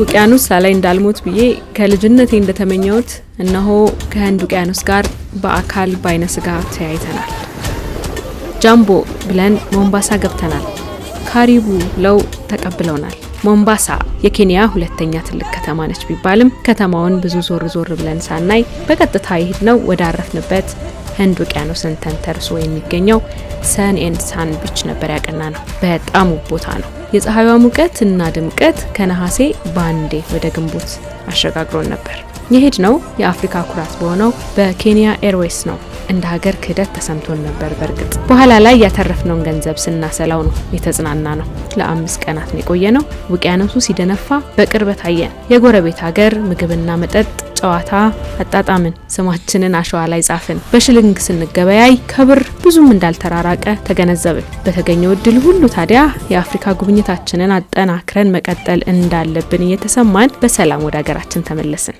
ውቅያኖስ ሳላይ እንዳልሞት ብዬ ከልጅነቴ እንደተመኘሁት እነሆ ከህንድ ውቅያኖስ ጋር በአካል በአይነ ስጋ ተያይተናል። ጃምቦ ብለን ሞምባሳ ገብተናል። ካሪቡ ብለው ተቀብለውናል። ሞምባሳ የኬንያ ሁለተኛ ትልቅ ከተማ ነች ቢባልም ከተማውን ብዙ ዞር ዞር ብለን ሳናይ በቀጥታ የሄድነው ወደ አረፍንበት ህንድ ውቅያኖስን ተንተርሶ የሚገኘው Sun and Sand Beach ነበር ያቀናነው። በጣም ውብ ቦታ ነው። የፀሐይዋ ሙቀት እና ድምቀት ከነሐሴ ባንዴ ወደ ግንቦት አሸጋግሮን ነበር። የሄድነው የአፍሪካ ኩራት በሆነው በ Kenya Airways ነው። እንደ ሀገር ክህደት ተሰምቶን ነበር። በእርግጥ በኋላ ላይ ያተረፍነውን ገንዘብ ስናሰላው ነው የተጽናናነው። ለ5 ቀናት ነው የቆየነው። ውቅያኖሱ ሲደነፋ በቅርበት አየን። የጎረቤት ሀገር ምግብና መጠጥ ጨዋታ አጣጣምን። ስማችንን አሸዋ ላይ ጻፍን። በሽልንግ ስንገበያይ ከብር ብዙም እንዳልተራራቀ ተገነዘብን። በተገኘው እድል ሁሉ ታዲያ የአፍሪካ ጉብኝታችንን አጠናክረን መቀጠል እንዳለብን እየተሰማን በሰላም ወደ ሀገራችን ተመለስን።